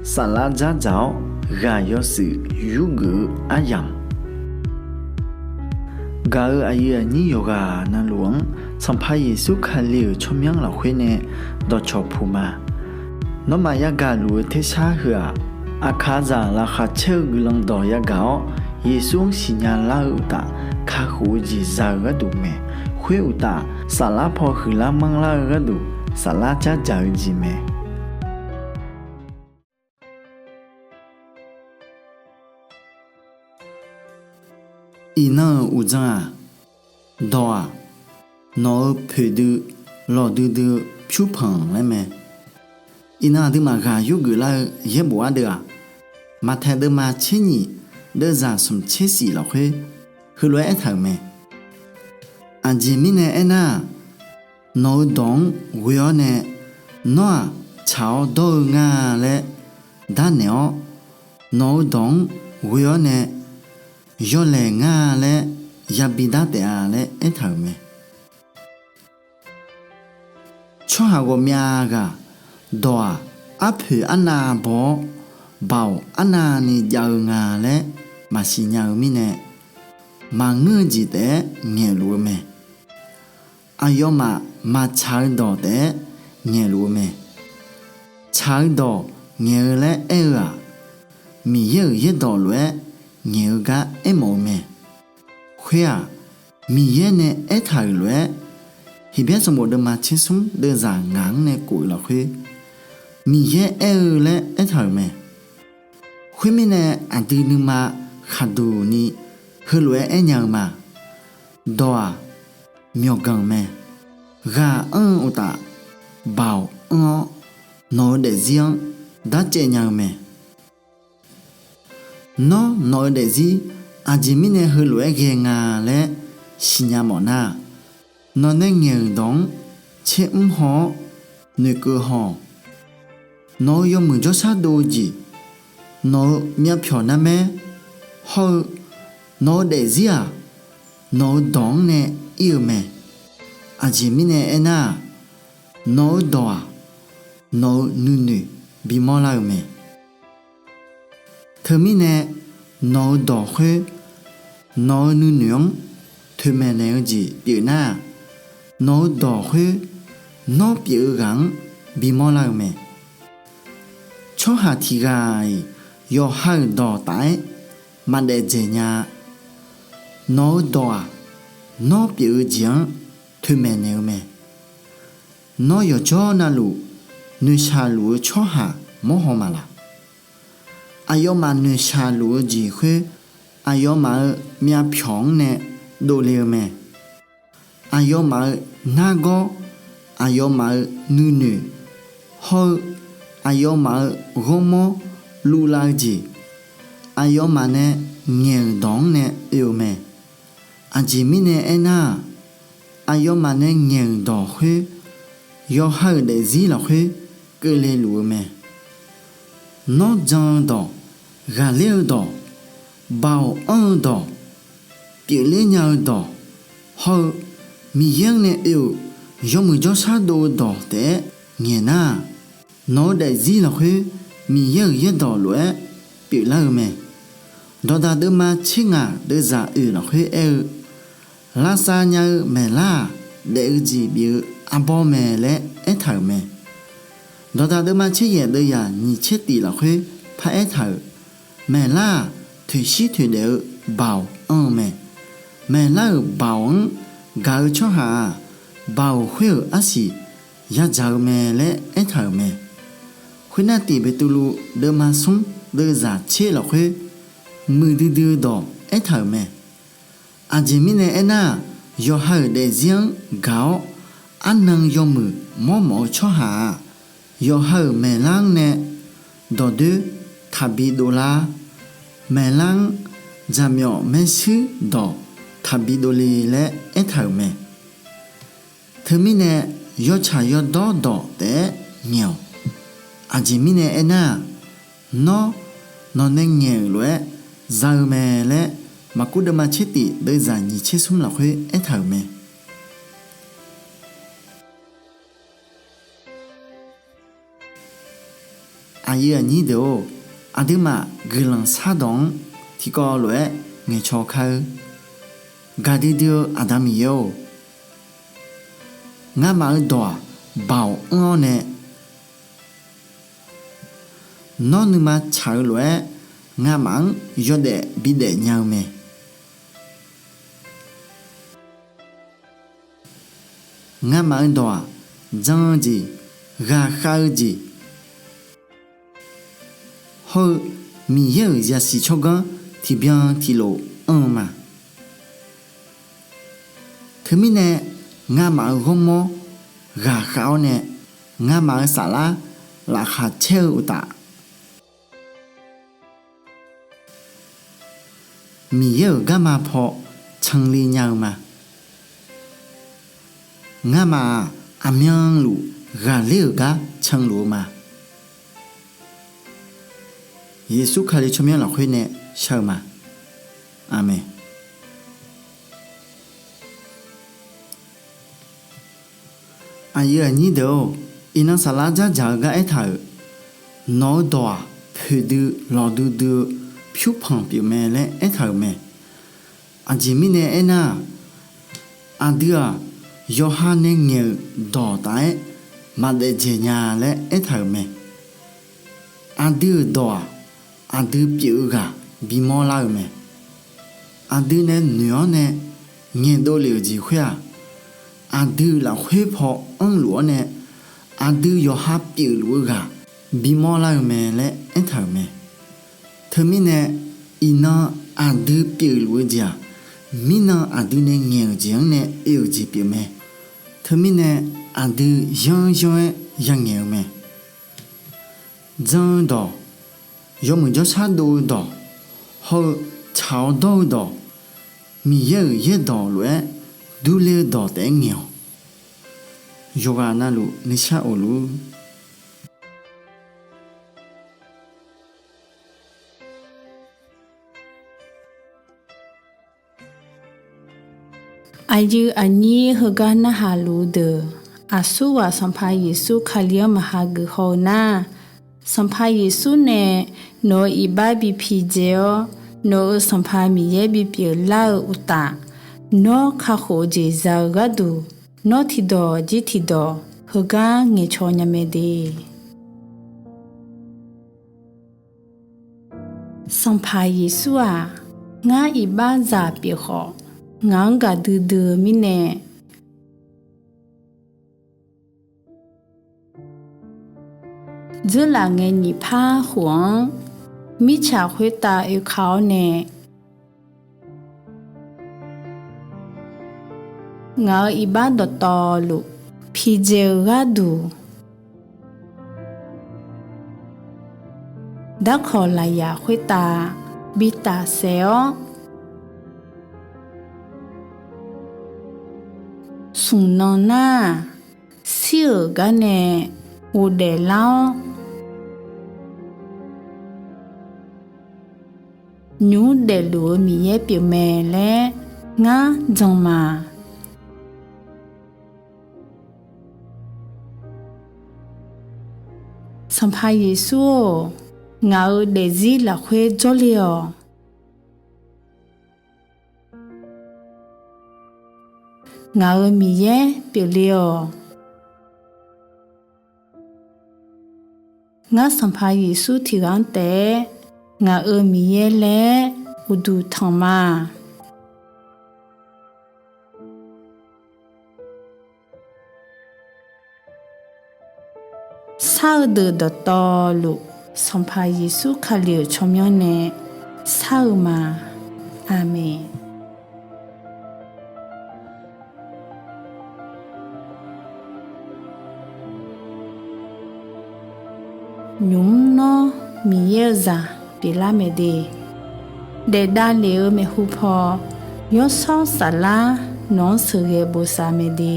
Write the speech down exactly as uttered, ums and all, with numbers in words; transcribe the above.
Saflar dzardzaq-awr ghaq yawshuif yurgeuf-eu aryamq, gaq-euq aqyuif aqnyir yawqghaq navluf-anr Sanqpaq Yeqsur Kali-euq tsawrmyanr lafkhoer nae dawqcawq puq ma. Nawmaf yagaq luf-eu tersar heu-aq, aqkaqzaq laqkhaq caer-eu guiqlanq dawq yagaq-awr, Yeqsur-anr siqnya lar-eu uqtaf, kakhof-eu jeq za-eu gharduq mae. Khoer uqtaf, saflar paw huiqlar manrlar-eu gharduq, saflar dzardzaq-eu jeq mae. Iqnan-euq uqdzan-aq, dawq-aq, nawq-euq poeqdui lawqdui dui-eu pyurpanq laer mae. Iqnan aqduimaf ghaq yurgeuf lar-eu yaerbof ardeuv-aq, Maqtaeq deuvma tser nyif deuvzaq smq tser shif lafkhoer heulof-aer aertaq-euq mae. Aqjeq mirnae aernar-aq, nawq-eu dawq-anr ghoe-awr nae, nawr-aq tsaq-awr dawr-eu ngar-a laer darnaeq-awr, nawq-eu dawq-anr ghoe-awr nae yawlaeq ngar-a laer yabi dar taef-a laer aertaq-euq mae. Tsawrhaq ghawqmya ghaq dawq-aq, arpoeq arnav baw-awr, baoq arnavni jav-eu nga laer maqsiq nya-eu mirnae, maqngeur-eu jeq taef-aer ngaeqluf-eu mae. Aqyawfmaf maqtsaq-eu dawq taef-aer ngaeqluf-eu mae. Tsaq-eu dawq ngaeq-eu laer aer-eu-aq, Miqyaer-euq yaerdawq lof-aer ngaeq-eu gar aermawf-eu mae. Khoer-aq, Miqyaer nae aertaq-euq lof-aer, Heqbyaer sanqbof deuvma tser smr deuvzaq ngaq-anr nae kof-eu lafkhoer, Miqyaer aer-eu laer aertaq-euq mae. Khoermirnae, aqdui nuima khaqduq ni heulof-aer aernya-eu ma. Dawq-aq, myawqganq mae. Ghaq anr-eu uqtaf, baoq anr-awr, nawq-eu daefzir-anr darcaev nya-eu mae. Nawr, nawq-eu daefzir aqjeq mirnae heulof-aer ghae nga laer siqnya mawfnar-aq, nawq nae ngaeq-euq dawq-anr tsermr haw-awr noeqkeuv haw-awq. Nawq-eu yawmuiq jawrshar dov-eu jeq, nawq-eu myavpyawq narmaer hawr-eu nawq-eu daefzir-aq, nawq-eu dawq-anr nae ir-eu mae. Aqjeq mirnae aernar-aq, nawq-eu dawq-aq, nawq-eu nuinoeq bimawr lar-eu mae. Teumirnae nawq-eu dawq khoer nawq-eu nuinoeq-anr toeqmaeq naeq-eu jeq pyeufnar-aq, nawq-eu dawq khoer nawr pyeuf-eu ghaq-anr bimawr lar-eu mae. Tsawrhaq tiqghaq-iq yawqha-euq dawq taf-aer maqdaef dzaeq nya-a. Nawq-eu dawq-aq, nawr pyeuf-eu jeq-anr toeqmaeq naeq-eu mae. Nawr yawqjawr navluf noeqshaq luf-eu tsawrhaq mawrhaw maqlaq? Aqyawfmaf noeqshaq luf-eu jeq khoer aqyawfmaf-euq myavpyawq-anr nae dovle-eu mae. Aqyawfmaf-euq nargawr, aqyawfmaf-euq nuinoeq hawr-eu aqyawfmaf-euq ghawrmawr luvlav-eu jeq, aqyawfmaf nae ngaeq-euq dawq-anr nae oe-eu mae. Aqjeq mirnae aernar-aq, aqyawfmaf nae ngaeq-euq dawq khoer yawqha-euq daefzir lafkhoer keuvle luf-eu mae. Nawr jan-eu dawq, ghaqler-eu dawq, baoq anr-eu dawq, pyeufler nya-eu dawq hawr-eu Miqyaer-anr nae oe-euq yawmuiq jawrshar dov-eu dawq taef-aer ngaeqnar-aq, nawq-eu daefzir lafkhoer Miqyaer-euq yaerdawq lof-aer pyeuflar-eu mae. Dawqdaq deuvma tser ngaq deuvzaq oeq lafkhoer aer-eu, lavsav nya-eu maeqlar-aq, daef-eu jeq bif-eu arbawr mae laer aertaq-euq mae. Dawqdaq deuvma tser yaeq deuvzaq nyiq tser tif lafkhoer paraer taq-euq, maeqlar-aq, toeqshir toeqdaef-eu baoq anr-eu mae. Maeqlar-euq baoq-anr gaq-eu tsawrhaq-aq, baoq khoer-euq arsiq yadzaq-eu mae laer aertaq-euq mae. Khoernar, Tiq Beqtuvluv deuvma smr deuvzaq tser lafkhoer muiqdui dui-eu dawq aertaq-euq mae. Aqjeq mirnae aernar-aq, yawqha-euq daefzir-anr gaq-awr arnan yawmuiq mawrmawf-eu tsawrhaq-aq, yawqha-euq maeqlar-anr nae dawqdoer taqbi dovlar-ar. Maeqlar-anr jaqmyawf maershuir dawq taqbi dovle laer aertaq-euq mae. Teumirnae yawtsaq yawdawr dawq taef-aer ngaeq-awq. Aqjeq mirnae aernar-aq, nawr nawq nae ngaeq-euq lof-aer za-eu mae laer Maqkuv deuvma tser tif deuvzaq nyiq tser smr lafkhoer aertaq-euq mae. Aqyuif aqnyir deuq-or, aqduimaf guiqlanq shardawq-anr tiqkawv lof-aer ngaeqcaw kar-eur. Gaqdui dui-eu Aqda Miqyaer-or, ngamaf-eu dawq-aq, Baoq anr-awr nae, nawr nuima tsaq-eu lof-aer, ngamaf-anr yawdaef bidaef nya-eu mae. Ngamaf-eu dawq-aq, jan-eu jeq, ghaqkhav-eu jeq, hawr-eu Miqyaer-euq zaqsiq tsawrganr tiqbyan tiqlof anr-eu ma. Teumirnae, ngamaf-eu ghawrmawr ghaqkhav-awr nae, ngamaf-eu saflar laqkhaq caer-eu uqtaf, Miqyaer-euq garma paw canle nya-eu ma. Ngamaf-aq, aqmyanluf ghaqler-euq gar canluf-eu ma. Yeqsur Kali tsawrmyanr lafkhoer nae shar-eu ma. Aqmeq. Aqyuif aqnyir deuq-or, iqnan saflar dzardzaq-eu gar aertaq-euq, nawq-eu dawq-aq, poeqdui lawqdui dui-eu pyurpanq pyeuf mae laer aertaq-euq mae. Aqjeq mirnae aernar-aq, aqdui-aq, yawqha nae ngaeq-euq dawq taf-aer maqdaef dzaeq nya laer aertaq-euq mae. Aqdui-euq dawq-aq, aqdui pyeuf-eu ghaq bimawr lar-eu mae. Aqdui nae noeq-awr nae ngaeqdov lef-euq jeq khoer-aq, aqdui lafkhoer paw anrluf-awr nae, aqdui yawqha pyeufluf-eu ghaq bimawr lar-eu mae laer aertaq-euq mae. Teumirnae, iqnan aqdui pyeufluf-eu jeq-aq, mirnan aqdui nae ngaeq-euq jeq-anr nae oe-euq jeq pyeuf mae. Teumirnae, aqdui yanryanr-aer yangaeq-eu mae. Jan-eu dawq, yawmuiq jawrshar dov-eu dawq, hawr-eu tsaq-awr dawr-eu dawq, Miqyaer-euq yaerdawq lof-aer durler-eu dawq taef-aer ngaeq-awq. Yawqghaq navluf nuishar of luf-ur. Aqyuif aqnyir heugar narhaq luf-eu deuq, aqsurghaq Sanqpaq Yeqsur Kali-anr maqha geuf haw-eu nar, Sanqpaq Yeqsur nae nawq-euq iqbax bi pidzae-awr, nawq-euq Sanqpaq Miqyaer bipyeuf lar-eu uqtaf, nawr kakhof-eu jeq za-eu gharduq, nawr tiqdawq jir tiqdawq heugar ngaeqcaw nya mae de. Sanqpaq Yeqsur-aq, ngar iqbaxzaq pyeuf khawf, ngaq-anr gaqdui dui-eu mirnae, dzeurlaf ngae nyiq par khof-anr, mirtsaq khoertav oeka-awr nae, ngaq-euq iqbax dawqtawvluf pidzae-eu gharduq, darkawq lafyaq khoertav bi tafsaef-awr, smq nan nar-aq, shir-euq gar nae ghofdaef lar-awr, nymq mr daefluf-eu Miqyaer pyeufmae laer ngar jan ma. Sanqpaq Yeqsur-or, ngaq-euq daefzir lafkhoer jawrle-awq. Ngaq-euq Miqyaer pyeufle-awq. Ngar Sanqpaq Yeqsur tiqghaq-anr taef-aer ngaq-euq Miqyaer laer uqduq tanq ma. Shar-eu deuq dawqtawvluf, Sanqpaq Yeqsur Kali-euq tsawrmyanr nae shar-eu ma. Aqmeq. Nymq mr nawr Miqyaer-eu zaq pyeuflar mae de. Daef davlef-eu maeqhu paw, Yawshawr Saflar nawq-anr sheuqghae bosav mae de.